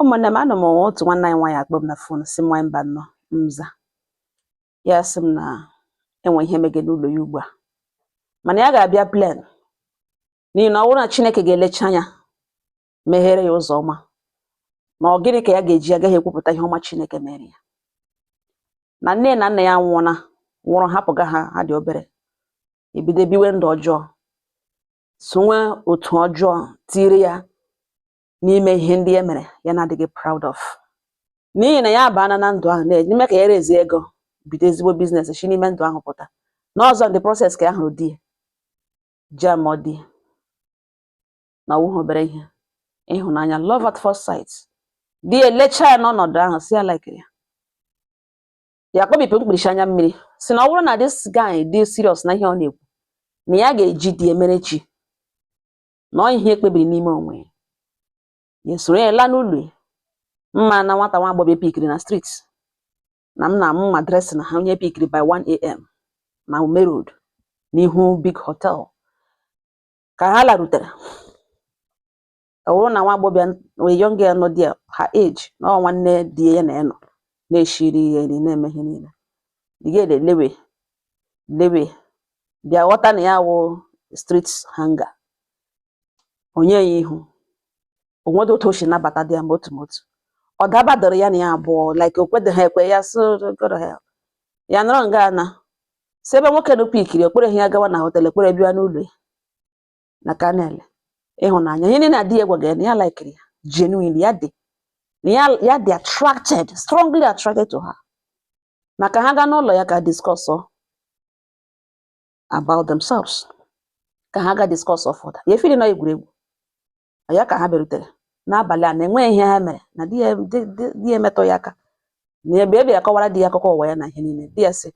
Ụmụnne m, anọ m otu nwanne anyị nwaanyị akpọ m na phone, sị m, "Nwaanyị mba nnọọ mza." Ya sị m na enwe ihe mege n'ụlọ ya ugbu a, mana ya ga-abịa plan, n'ihi na ọ bụrụ na Chineke ga-elecha anya meghere ya ụzọ ọma, na ọ gịnị ka ya ga-eji agaghị ekwupụta ihe ọma Chineke mere ya. Na nne na nna ya nwụọna, nwụrụ hapụga ha, ha dị obere, ebido biwe ndụ ọjọọ, sonwe otu ọjọọ tiri ya n'ime ihe ndị e mere ya na-adịghị proud of, n'ihi na ya abaana na ndụ ahụ na-eme ka ya rezi ego, bido ezigbo business, si n'ime ndụ ahụ pụta. N'ọzọ, the process ka ya hụrụ di ya jam ọ di ya na ọwụghị obere ihe ịhụnanya, love at first sight. Di ya elecha ya n'ọnọdụ ahụ, si ya like ya, ya kpọbipụ mkpirisi anya mmiri, si na ọ bụrụ na this guy dị serious na ihe ọ na-ekwu, na ya ga-eji di emere chi, na ọ ihe ekpebiri n'ime onwe ya. Ya esoro ya laa n'ụlọ ya. Mma na nwata nwa agbọghọ epikiri na street, na m na mma dressing ha, onye epikiri by 1 a.m. na Ume Road n'ihu big hotel ka ha larutere. Ọ bụrụ na nwa agbọghọbịa, a young girl nọ there, her age, na ọ nwanne di ya na ya nọ na-eshiri ya nri, na-eme ihe niile. The girl elewe lewe, bịa ghọta na ya wụ street hanger. Onye ya ihu onwedo otu o si nabata di ya, ma otu ma otu ọ dabadoro ya na ya abụọ, like o kwedo ha ekwe. Ya so go to hell. Ya nọrọ nga na si ebe nwoke nụ pikiri okpere ya gawa na hotel, ekpere bịa n'ụlọ ya na kanel. Ịhụnanya ihe niile na di ya gwaga ya na ya likiri ya genuinely, ya dị na ya, ya dị attracted, strongly attracted to her, maka ha gaa n'ụlọ ya ka discuss about themselves, ka ha ga discuss further. Ya efiri na egwuregwu ya ka ha bịarutere n'abalị a, na enweghị ihe ha mere na di ya di ya emetụ ya aka, na ebe ebe ya kọwara di ya akụkọ ụwa ya na ihe niile. Di ya sị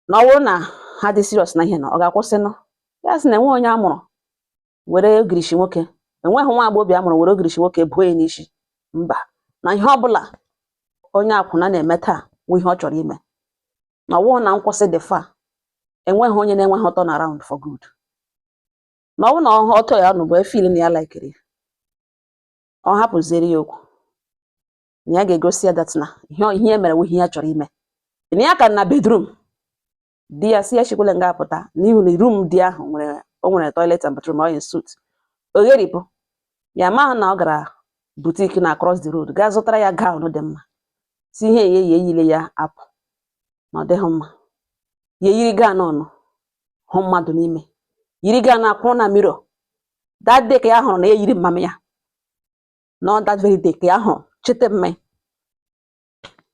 na ọ bụrụ na ha dị serious na ihe, na ọ ga-akwụsịnụ. Ya sị na enweghị onye a mụrụ were ogirishi nwoke, enweghị nwa agbọghọbịa a mụrụ were ogirishi nwoke buo ya n'isi mba, na ihe ọbụla onye akwụna na-eme taa bụ ihe ọ chọrọ ime, na ọ bụghị na nkwụsị dị fa. Enweghị onye na-enweghị turn around for good, na ọ bụrụ na ọ ọtọ ya nụ bụ efili na ya laikiri ya, ọ hapụziere ya okwu, na ya ga-egosi ya that na ihe e mere wụ ihe ya chọrọ ime, na ya ka na bedroom. Di ya si ya chikwele nga apụta, n'ihi na room di ahụ nwere, o nwere toilet and bathroom, ọ en suite. Ogheripụ ya ma na ọ gara boutique na across the road gaa zụtara ya gown dị mma, si ihe ya eyi eyile ya apụ na ọ dịghị mma. Ya eyiri gown ọnụ hụ mmadụ n'ime, yiri gown akwụrụ na mirror. That day ka ya hụrụ na ya yiri mmama ya, na that very day ka ya hụrụ chete mma ya,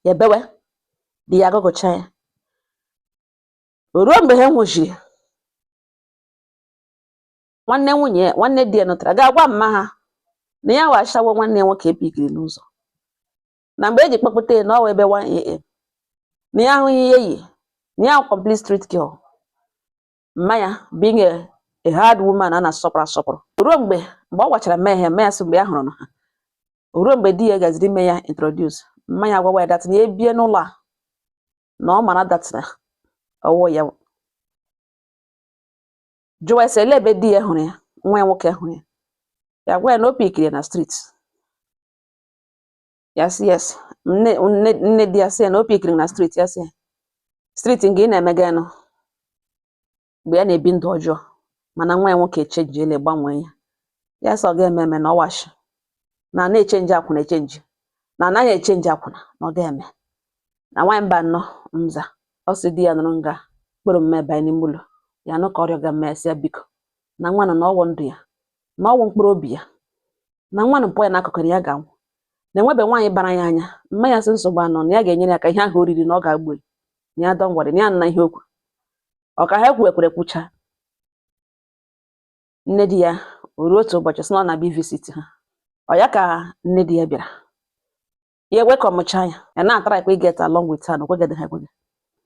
ebewe. Di ya agụgụcha ya. O ruo mgbe ha nwụchiri nwanne nwunye, nwanne di ya nụtara, ga-agwa mma ha na ya washawo nwanne ya nwoke epikiri n'ụzọ, na mgbe eji kpọkpụta ya na ọ wụ ebe 1 a.m., na ya ahụghị ihe yi, na ya complete street girl. Mma ya, being a hard woman a na-asọpụrụ asọpụrụ, ruo mgbe ọ gwachara mma ya, mma ya sị mgbe ya hụrụ na ha, o ruo mgbe di ya gaziri ime ya introduce, mma ya agwawa ya that na ya ebie n'ụlọ a, na ọ mara that na ọwụ ya. Jụwa ya sị ele ebe di ya hụrụ ya, nwa ya nwoke hụrụ ya. Ya gwa ya na o pikiri ya na street. Ya sị yes. Nne di ya sị ya na o pikiri na street. Ya sị ya street nke ị na-emega nụ mgbe ya na-ebi ndụ ọjọọ, mana nwa ya nwoke echenjiela, gbanwee ya. Ya sị ọ ga-eme eme, na ọ washi na na-echenji akwụna, echenji na anaghị echenji akwụna, na ọ ga-eme. Na nwaanyị mba nnọọ nza, ọ sị di ya nụrụ nga kpọrọ mme banye n'ime ụlọ ya nụ ka ọrịa ga mme, sị ya biko, na nwa nọ na ọwụ ndụ ya, na ọwụ mkpụrụ obi ya, na nwa nụ pụọ ya n'akụkụ na ya ga-anwụ, na enwebe nwaanyị bara ya anya. Mma ya sị nsogbu anọ, na ya ga-enyere ya ka ihe ahụ o riri na ọ ga-agbu ya, na ya don't worry, na ya nna ihe okwu ọ ka ha ekwuekwere kwucha. Nne di ya, o ruo otu ụbọchị, sị na ọ na-abịa visit ha. Ọ ya ka nne di ya bịara, ya ewekọmụcha ya, ya na-atara ekwe get along with her, na okwegede ha ekwege.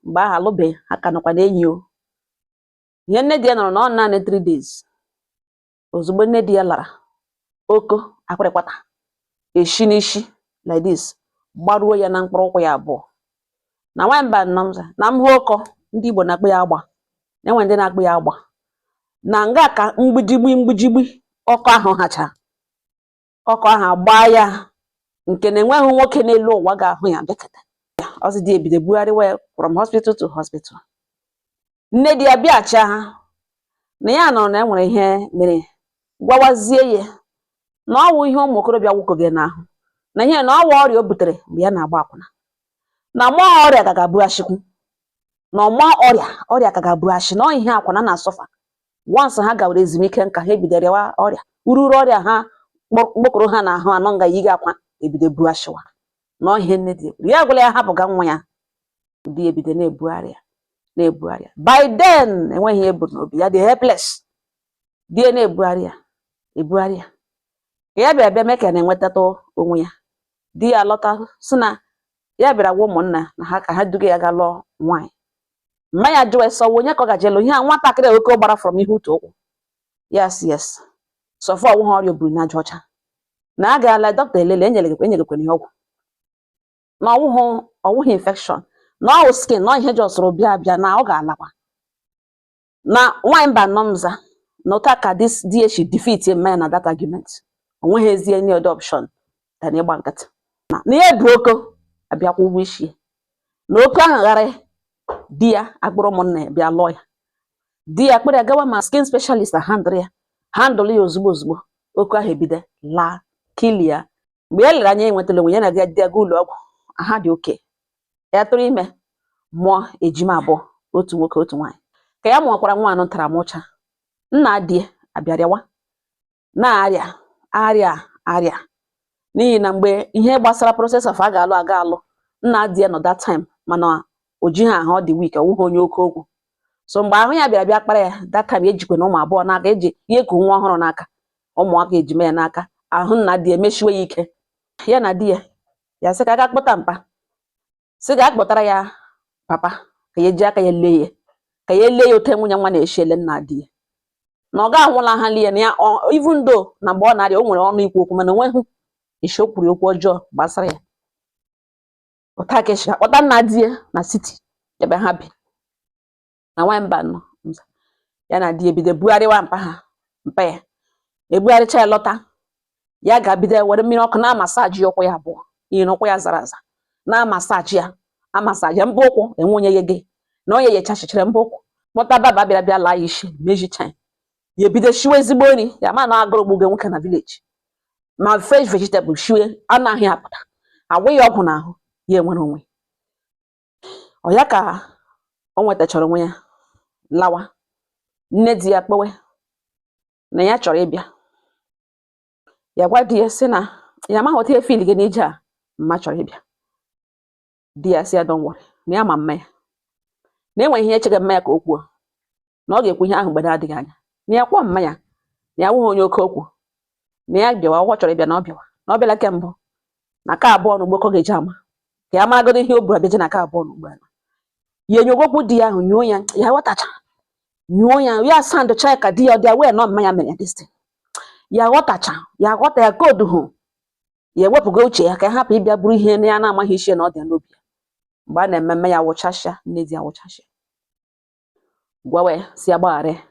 Mgbe ahụ alụbeghị, ha ka nọkwa na enyi. O ihe nne di ya nọrọ na ọ naanị 3 days. Ozugbo nne di ya lara, oko akpịrịkwata eshi n'isi like this, gbaruo ya na mkpụrụ ụkwụ ya abụọ. Na nwanyị mba nnọọ na m hụ ọkọ ndị Igbo na-akpọ ya agba, enwe ndị na-akpọ ya agba na nga ka mgbijigbi mgbijigbi ọkọ ahụ hacha. Ọkọ ahụ agbaa ya nke na enweghị nwoke n'elu ụwa ga-ahụ ya bịakọta. Ọsị di ebido bugharịwa ya from hospital to hospital. Nne di ya bịacha ha na ya nọrọ na enwere ihe mere, gwawazie ya na ọ wụ ihe ụmụ okorobịa nwoke n'ahụ, na ihe na ọwa ọrịa o butere mgbe ya na-agba akwụna, na mmụọ ọrịa ka ga-abughachikwu, na ọma ọrịa ka ga-abughachị, na ọ ihe akwụna na-asọfa. Once ha gawara ezumike nka, ha ebido rịawa ọrịa ururu ọrịa ha kpokọrọ ha n'ahụ anọ nga yiga akwa ebido bughachịwa. Na ọ ihe nne di ya gwara ya hapụ ga nwa ya. Di ebido na-ebugharị ya, na-ebugharị ya. By then enweghị ihe bụ n'obi ya, dị helpless. Di ya na-ebugharị ya, ebugharị ya, ka ya bịara bịa mee ka ya na-enwetatụ onwe ya. Di ya lọta, sị na ya bịara gwa ụmụnna na ha ka ha duga ya ga lụọ nwaanyị. Mma ya jụọ sọ onye ka ọ gaje lụ ihe a, nwatakịrị a oke gbara from ihu to ụkwụ. Yes, sọfọ ọwụ ha ọrịa oburu n'aja ọcha na a gaala dọkịta elele, enyere enyegekwana ya ọgwụ na ọwụghị infection, na ọwụ skin, na ihe jọsụrụ bịa bịa na ọ ga-alakwa. Na nwaanyị mba nọ mza na ụta ka this di shi defeat mma ya na that argument. O nweghị ezi any other option than ịgba nkịtị na ihe bụ oko abịakwa ụgwọ isi ya. Na oke ahụ ghara di ya akpụrụ ụmụnna ya bịa lụọ ya. Di ya kpere ya gawa ma skin specialist handle ya, handle ya ozugbo ozugbo, oke ahụ ebido laa kilia. Mgbe ya lere anya enwetala onwe ya na di ya gaa ụlọ ọgwụ, ha dị oke. Ya tụrụ ime, mụọ ejima abụọ, otu nwoke, otu nwaanyị. Ka ya mụọkwara nwa anọ tara mụcha, nna di ya abịarịawa na-arịa arịa arịa, n'ihi na mgbe ihe gbasara process of a ga-alụ aga alụ, nna di ya nọ that time, mana o jighị ahụ, ọ dị weak, ọ wụghị onye oke okwu. So mgbe ahụ ya bịara bịa kpara ya that time, ejikwa na ụmụ abụọ n'aka, eji ihe ku nwa ọhụrụ n'aka, ụmụaka ejima ya n'aka, ahụ nna di ya emeshiwe ya ike. Ya na di ya, ya sị ka aga kpọta mpa, sị ga akpọtara ya papa ka ya ji aka ya lee ya, ka ya lee ya ote nwunye nwa na-eshi ele nna di ya, na ọ ga-anwụla ha lie na ya. Even though na mgbe ọ na-arịa o nwere ọnụ ikwu okwu, mana onweghị isi o kwuru okwu ọjọọ gbasara ya. Ụta ka esi akpọta nna di ya na city ebe ha bi. Na nwaanyị mba nọ, ya na di ya ebido bugharịwa mpa ha, mpa ya ebugharịcha ya lọta. Ya ga-bido were mmiri ọkụ na-amassage ya ụkwụ ya abụọ, n'ihi na ụkwụ ya zara aza, na-amassage ya, amassage ya mbọ ụkwụ enwe onye yege na onye yechachichara mbọ ụkwụ. Kpọta baba bịara bịa laa ya isi mejicha ya. Ya ebido shiwe ezigbo nri ya, ma na agụrụ gbuge nwoke na village, ma fresh vegetable shiwe anaghị apụta agwụ ya ọgwụ n'ahụ ya, enwere onwe ọ ya. Ka o nwetachara onwe ya lawa, nne di ya kpewe na ya chọrọ ịbịa. Ya gwa di ya sị na ya amaghị otu efili gị n'ije a mma chọrọ ịbịa. Di ya sị ya don't worry, na ya ma mma ya, na enweghị ihe echega mma ya ka o kwuo, na ọ ga-ekwu ihe ahụ mgbe na-adịghị anya, na ya kwuo mma ya na ya awụghị onye oke okwu, na ya bịawa ọ chọrọ ịbịa, na ọ bịawa, na ọ bịala ke mbụ na ka abụọ na ugboko ga-eji ama ka ya maragodo ihe o buru abịaje na ka abụọ na ugbo a. Ya enyogokwu di ya ahụ nyuo ya, ya ghọtacha nyuo ya, ya sandụcha ya ka di ya ọ dị wee nọ mma ya mere ya this thing. Ya ghọtacha, ya ghọta ya koodu hụ ya, ewepụgo uche ya ka ya hapụ ịbịa bụrụ ihe na ya na-amaghị isi na ọ dị ya n'obi ya. Mgbe a na-eme mme ya wụchasịa, nne di ya wụchasịa, gwawa ya si ya gbaghara ya,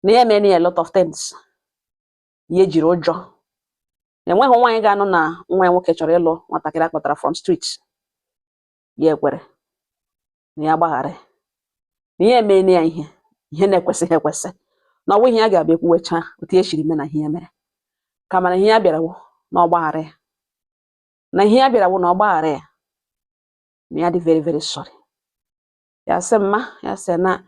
na ya emena ya a lot of things ya ejiri ụjọ. Enweghị nwaanyị ga-anụ na nwa ya nwoke chọrọ ịlụ nwatakịrị akpọtara from street. Ya ekwere na ya gbaghara ya, na ya emena ya ihe na-ekwesịghị ekwesị, na ọ bụghị ihe ya ga-abịa ekwuwecha otu e siri mee na ihe ya mere, kama na ihe ya bịara wụ na ọ gbaghara ya, na ihe ya bịara wụ na ọ gbaghara ya, na ya dị very very sorry. Ya sị mma ya sị na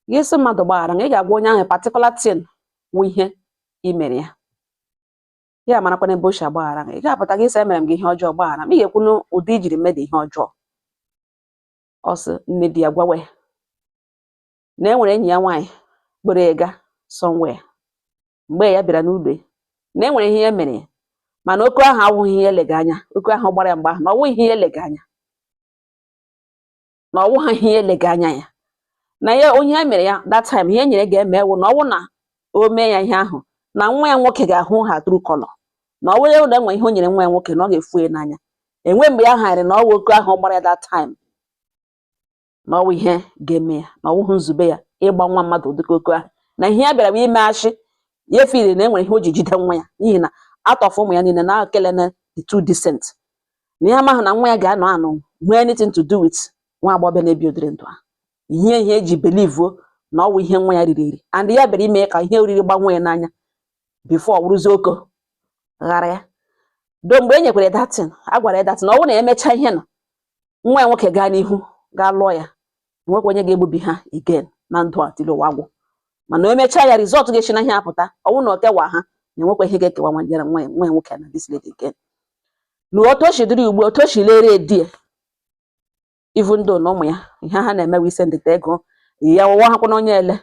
gị sị mmadụ gbaghara, na ị ga-agwa onye ahụ particular thing wụ ihe i mere ya, ya marakwana ebe o si agbaghara gị. Ị ga-apụta gị sị emere m gị ihe ọjọọ, gbaghara m, ị ga-ekwu n'ụdị ijiri mmadụ ihe ọjọọ. Ọ sị nne di ya gwawa ya na e nwere enyi ya nwaanyị kpọrọ ya ga somewhere mgbe ya bịara n'ụlọ ya, na e nwere ihe ya mere ya, mana oku ahụ awụghị ihe elega anya. Oku ahụ gbara ya mgbe ahụ, na ọ wụghị ihe elega anya, na ọ wụghị ihe elega anya ya, na ya onye ya mere ya that time, ihe e nyere ga-eme wụ na ọ wụ na o mee ya ihe ahụ, na nwa ya nwoke ga-ahụ ha true color, na ọ wụrụ na enwe ihe o nyere nwa ya nwoke na ọ ga-efu ya n'anya. Enwe mgbe ya hanyere na ọ wụ oku ahụ gbara ya that time, na ọ wụ ihe ga-eme ya, na ọ wụghị nzube ya ịgba nwa mmadụ dịka oku ahụ, na ihe ya bịara bụ ime ashị ya efiri na enwere ihe o ji jide nwa ya, n'ihi na Out of ụmụ ya niile na ekele na the too decent, na ya amaghị na nwa ya ga-anọ anọ nwee anything to do with nwa agbọghọbịa na-ebi ụdịrị ndụ a. Ihe eji believe na ọ wụ ihe nwa ya riri eri, and ya bịara ime ka ihe oriri gbanwee ya n'anya before ọ wụrụzie oko ghara ya do. Mgbe e nyekwara ya datin, a gwara ya datin na ọ bụrụ na emechaa ihe nọ nwa ya nwoke gaa n'ihu gaa lụọ ya, nwekwa onye ga-egbubi ha again na ndụ a till ụwa gwụ. Mana o emechaa ya, result ga-esi na ihe apụta, ọ bụrụ na o kewa ha, na enwekwa ihe ga-ekewa nwa ya na nwa ya nwoke na this lady again. Na otu o si dịrị ugbu a, otu o si lere di ya, even though na ụmụ ya ihe ha na-emewe ise ndịta ego ya ụwa ha kwa onye ele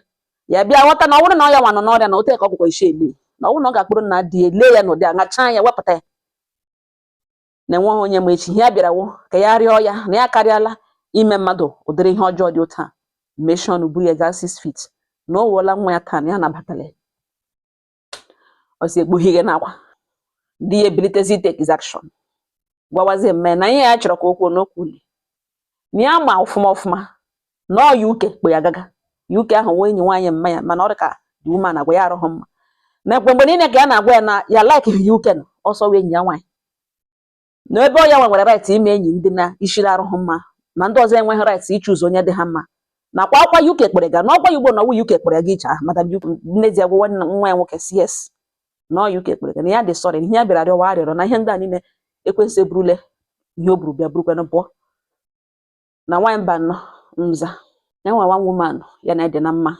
ya bịa ghọta na ọ bụrụ na ọ ya nwa nọ n'ọrịa na ote ka ọgwụkwa isi ele, na ọ bụrụ na ọ ga-akpụrụ nna di ya lee ya n'ụdị a ṅachaa ya wepụta ya na enweghị onye ma echi. Ihe ya bịara wụ ka ya rịọ ya na ya karịala ime mmadụ ụdịrị ihe ọjọọ dị otu a, mechie ọnụ buru ya gaa 6 feet, na o wuola nwa ya taa, na ya nabatala ya. Ọ si ekpughe n'akwa di ya ebilitezi take his action, gwawazie mme na ihe ya chọrọ ka o kwuo n'okwu na ya ma ọfụma ọfụma na ọ UK kpo ya gaga UK ahụ wee enyi nwaanyị mma ya, mana ọ dị ka the woman agwa ya arụghị mma na ekwe mgbe niile ka ya na-agwa ya na ya like UK nọ ọsọ wee enyi ya nwaanyị na ebe ọ ya nwere right ime enyi ndị na ishiri arụghị mma, na ndị ọzọ enweghị right ichuzu onye dị ha mma. Nakwa akwa UK kpere ga na ọgwa ya ugbo na ọwụ UK kpere ga ije ahụ. Madam UK nne di ya gwa nwa ya nwoke si yes, na ọ UK kpere ga, na ya dị sorry na ihe ya bịara rịọwa arịọrọ na ihe ndị a niile ekwensị eburule ihe o buru bịa burukwanụ pụọ. Na nwaanyị mba nọ nza ya nwa one woman ya na ede na mma.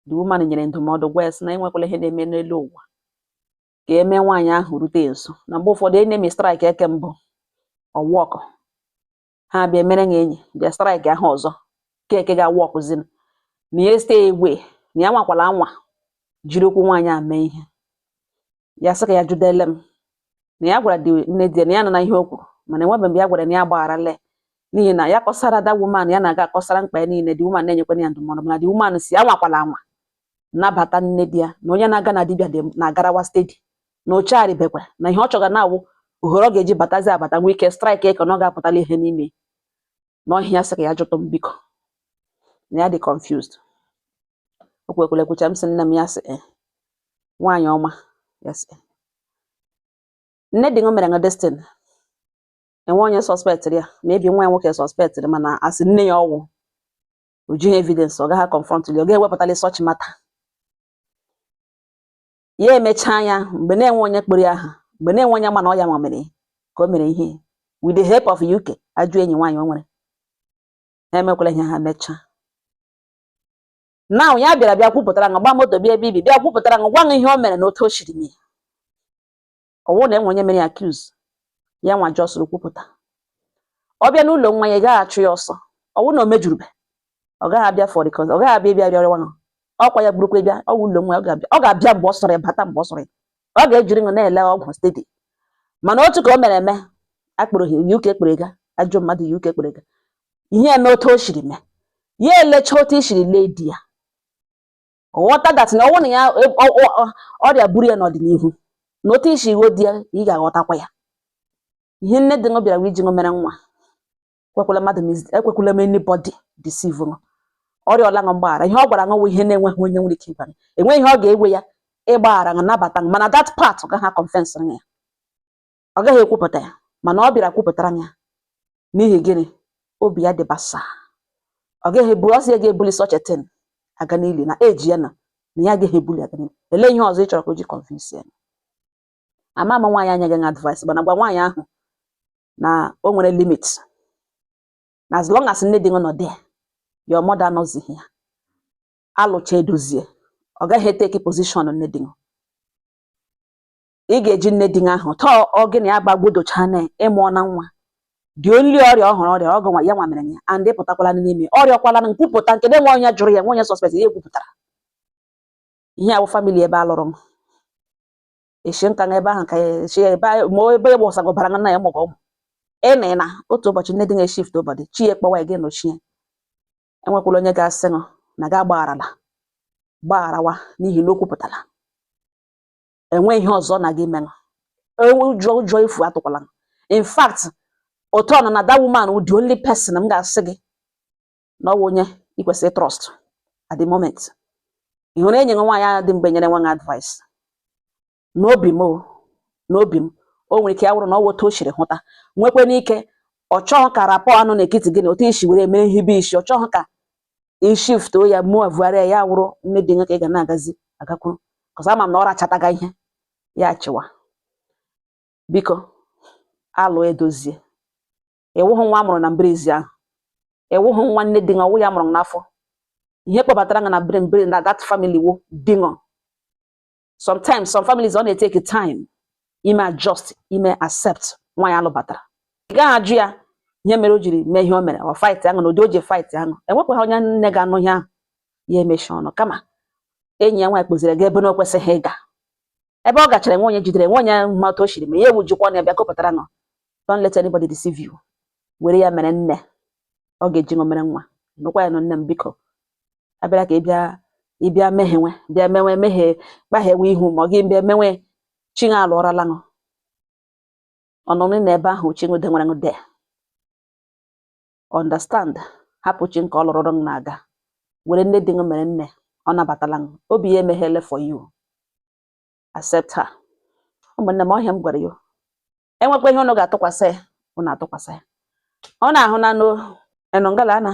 The woman nyere ndụmọdụ gwa ya sị na enwekwala ihe na-eme n'elu ụwa ka eme nwaanyị ahụ rute nso, na mgbe ụfọdụ enemy strike eke mbụ ọwọkụ ha bịa mere ya enyi bịa strike ahụ ọzọ keke ga-awọkụzin, na ya stay away, na ya nwakwala anwa jiri okwu nwaanyị a mee ihe. Ya sị ka ya jụdele m na ya gwara di nne di ya na ya nọ na ihe o kwuru, mana enwebeghị mgbe ya gwara na ya agbagharala ya, n'ihi na ya kọsara that woman ya na-aga akọsara mkpa ya niile. The woman na-enyekwana ya ndụmọdụ, mana the woman si anwakwala anwa nabata nne di ya na onye na-aga na dibịa dị na-agarawa steady na ochegharịbekwa, na ihe ọ chọga na-awụ ohere ọ ga-eji batazi abata nwee ike strike ka na ọ ga-apụtala ihe n'ime n'ọhịa. Sị ka ya jụtụ m biko, na ya dị confused. O kwekwara ekwucha m sị nne m, ya sị, "Eh, nwaanyị ọma." Ya sị, "Eh." Nne di m mere nga destin enwe onye suspectịrị ya, maybe nwa ya nwoke suspectịrị, mana asị nne ya ọwụ o jighị evidence, ọ gaghị confront ya, ọ gaghị ewepụtali such matter. Ya emechaa ya mgbe na-enwe onye kpọrọ ya aha, mgbe na-enwe onye ma na ọ ya nwa mere ka o mere ihe with the help of UK ajụ enyi nwaanyị o nwere. Ha emekwala ihe ha mechaa. Now ya bịara bịa kwupụtara ṅụ gba moto bịa ebe ibi bịa kwupụtara ṅụ gwa ṅụ ihe o mere na otu o siri mee. Ọwụ na enwe onye mere ya accuse, ya nwa just kwupụta. Ọ bịa n'ụlọ nwa ya, ị gaghị achụ ya ọsọ. Ọwụ na o mejurube, ọ gaghị abịa for reconciliation, ọ gaghị abịa ịbịa rịọrọ ṅụ ọkwa ya burukwa bịa. Ọ wụ ụlọ nwa ya, ọ ga-abịa, ọ ga-abịa mgbe ọ sọrọ ya bata, mgbe ọ sọrọ ya ọ ga-ejiri ṅụ na-ele ọgwụ steady. Mana otu ka o mere eme akpọrọ UK kpere ga ajọ mmadụ UK kpere ga ihe eme otu o siri mee ya elecha otu i siri lee di ya, ghọta that na ọnwụ na ya ọrịa buru ya n'ọdịnihu na otu isi gho di ya, ị ga-aghọtakwa ya. Ihe nne dị ṅụ bịara wee iji ṅụ mere nwa, ekwekwala mmadụ ekwekwala m anybody deceive ṅụ. Ọrịa ọla ṅụ mgbaghara, ihe ọ gwara ṅụ wụ ihe na-enweghị onye nwere ike ịgwa gị. Enweghị ihe ọ ga-ewe ya ịgbaghara ṅụ nabata ṅụ, mana that part ọ gaghị confess ṅụ ya, ọ gaghị ekwupụta ya. Mana ọ bịara kwupụtara ya n'ihi gịnị? Obi ya dị basaa. Ọ gaghị ebu ọ sị ya ga-ebuli such a thing aga n'ili na eji ya na na ya agaghị ebuli aga n'ili. Elee ihe ọzọ ị chọrọ ka o ji convince ya? Ama ama nwaanyị anyeghị ya advice, mana gwa nwaanyị ahụ na o nwere limit, na as long as nne di gị nọ there, your mother anọzighị ya, alụcha edozie, ọ gaghị eteki position nne di gị. Ị ga-eji nne di gị ahụ tọọ ọ gị na ya gbagwodocha na ịmụọ na nwa. The only ọrịa ọ hụrụ ọrịa ọgụ nwa ya nwa mere ya and ịpụtakwala n'ime ọrịa ọkwala na nkwupụta nke na-enwe onye jụrụ ya, nwe onye suspect ya ekwupụtara ihe awụ family ebe alụrụ m eshi nka na ebe ahụ ka eshi ebe ma ebe gbọsagobara nna ya mụgọ ụmụ ị na na otu ụbọchị nne di gị shift ụbọchị chi ya kpọwa ya gị nọchie. Enwekwala onye ga-asị ṅụ na ga agbagharala gbagharawa n'ihi na o kwupụtara. Enwe ihe ọzọ na gị menụ ụjọ ụjọ efu atụkwala. In fact, otu ọ nọ na that woman wụ the only person m ga-asị gị na ọ wụ onye ị kwesịrị trust at the moment. Ị hụrụ enyi gị nwaanyị ahụ dị mgbe nyere nwa gị advice n'obi m o. N'obi m, o nwere ike ya wụrụ na ọ wụ otu o siri hụta nwekwe n'ike. Ọ chọghị ka rapport anụ n'etiti gị na otu isi were mee nhibe isi. Ọ chọghị ka i shiftuo ya, mụvụgharịa ya, wụrụ nne di gị ka ị ga na-agazi agakwuru, cause ama m na ọ rachataga ihe ya chịwa. Biko, alụ edozie. Ịwụhụ nwa amụrụ na mbirizi ahụ, ịwụhụ nwa nne di gị, ọwụ ya mụrụ n'afọ. Ihe kpọbatara gị na mbiri na that family wo di gị. Sometimes, some families, ọ na-etake time ime adjust, ime accept nwa ya alụbatara. Ị gaghị ajụ ya ihe mere o jiri mee ihe o mere, ọ fight ahụ na ụdị o ji fight ahụ. Enwekwaghị onye nne ga-anụ ihe ahụ ya emechi ọnụ, kama enyi ya nwaanyị kpụziri ga ebe na o kwesịghị ịga. Ebe ọ gachara, enwe onye jidere, enwe onye ma otu o siri mee ya, ewu jikwa ọnụ ya bịa kọpụtara nọ. Don't let anybody deceive you. Were ya mere nne, ọ ga-eji ṅụ mere nwa. Nụkwa ya nụ, nne m, biko, abịara ka ị bịa, ịbịa mehenwe, bịa mewe mehie, kpaghewe ihu ma ọ gị bịa mewe chi ṅa alụọrala ṅụ ọnụnụ na ebe ahụ chi ṅụ denwere ṅụ there. Understand, hapụ chi nke ọ lụrụrụ ṅụ na-aga. Were nne di ṅụ mere nne, ọ nabatala ṅụ, obi ya emeghele for you. Accept her. Ụmụnne m, ọhịa m gwara ya, enwekwa ihe unu ga-atụkwasị ya, unu atụkwasị ya. Ọ na-ahụ na no enu ngala na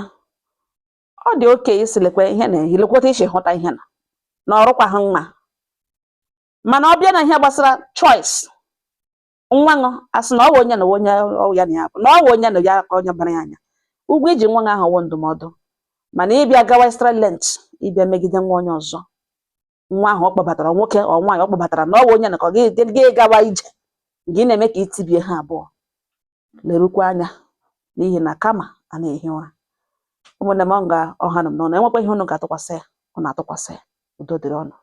ọ dị oke isi lekwe ihe na ilekwata isi hụta ihe na ọrụkwa ha mma. Mana ọ bịa na ihe gbasara choice nwa ṅụ, asị na ọ wụ onye na onye ọ ya na ya bụ na ọ wụ onye na ya ka onye bara ya anya ụgwọ iji nwa ṅụ ahụ wụ ndụmọdụ. Mana ịbịa gawa extra length, ịbịa megide nwa onye ọzọ, nwa ahụ ọ kpọbatara, nwoke ọ nwaanyị ọ kpọbatara, na ọ wụ onye na ka ọ gị gị gawa ije gị na-eme ka itibie ha abụọ. Lerukwa anya, n'ihi na kama a na-ehi ụra. Ụmụnne m, ọ nga ọha nọ m n'ọnụ. Enwekwa ihe unu ga-atụkwasị ya, unu atụkwasị ya. Udo dịrị ọnụ.